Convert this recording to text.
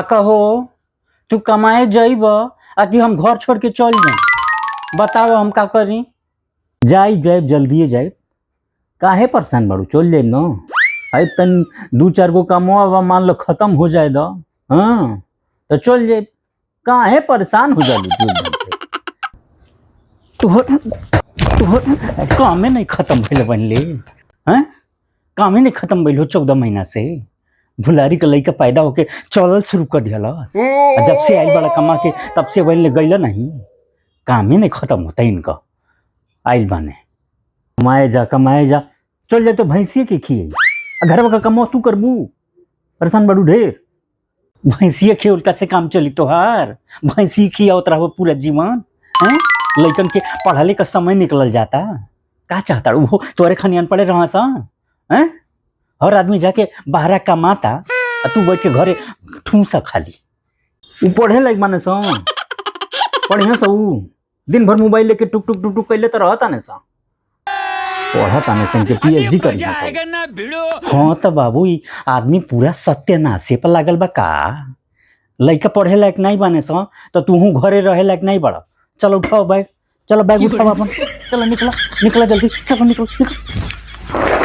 कहो तू कमाए जइब आ कि हम घर छोड़ के चल जाए? बताओ हम का करी? जाई जाइब, जल्दिए जाइब। काहे परेशान बाड़ू? चल जाइब न। आई तन दू चार गो कमवा बा, मान लो खत्म हो जाए द, हाँ तो चल जाइब। काहे परेशान हो जालू तू एकदम से? तुहर तुहर कामे नहीं खत्म भइल बनले हैं, कामे नहीं खत्म भइल हो। 14 महीना से भुलारी के लइका पैदा होके चलल शुरू कर दिहलस आ जब से आइल बड़ा कमा के तब से बनले गइल नहीं, कामे नहीं खत्म होता इनका। आइल बाने कमाए जा, कमाए जा, चल जाए तो भैंसिए के खिए आ घरवा का कमाओ तू करबू। परेशान बड़ू ढेर। भैंसिए खिए उनका से काम चली तोहार? भैंसी खियावत रहो पूरा जीवन हैं? लइकन के पढ़ाले का समय निकलल जाता। का चाहता वो तोरे खानी अनपढ़े रहा सा हैं? हर आदमी जाके बाहरा कमाता आ तू बैठ के घरे ठूसा खाली। उ पढ़े लायक माने सा? पढ़िया सा? उ दिन भर मोबाइल लेके टुक टुक टुक टुक कैले तो रहता ने सा। पढ़ता ने सन के पीएचडी करी सा। हाँ तो बाबू, ई आदमी पूरा सत्यानाशे पर लागल बा का? लइका पढ़े लायक नहीं बने सा तो तूहू घरे रहे लायक नहीं बड़ा। चलो उठाओ बैग, चलो बैग उठाओ अपन, चलो निकला निकला जल्दी, चलो निकलो निकलो।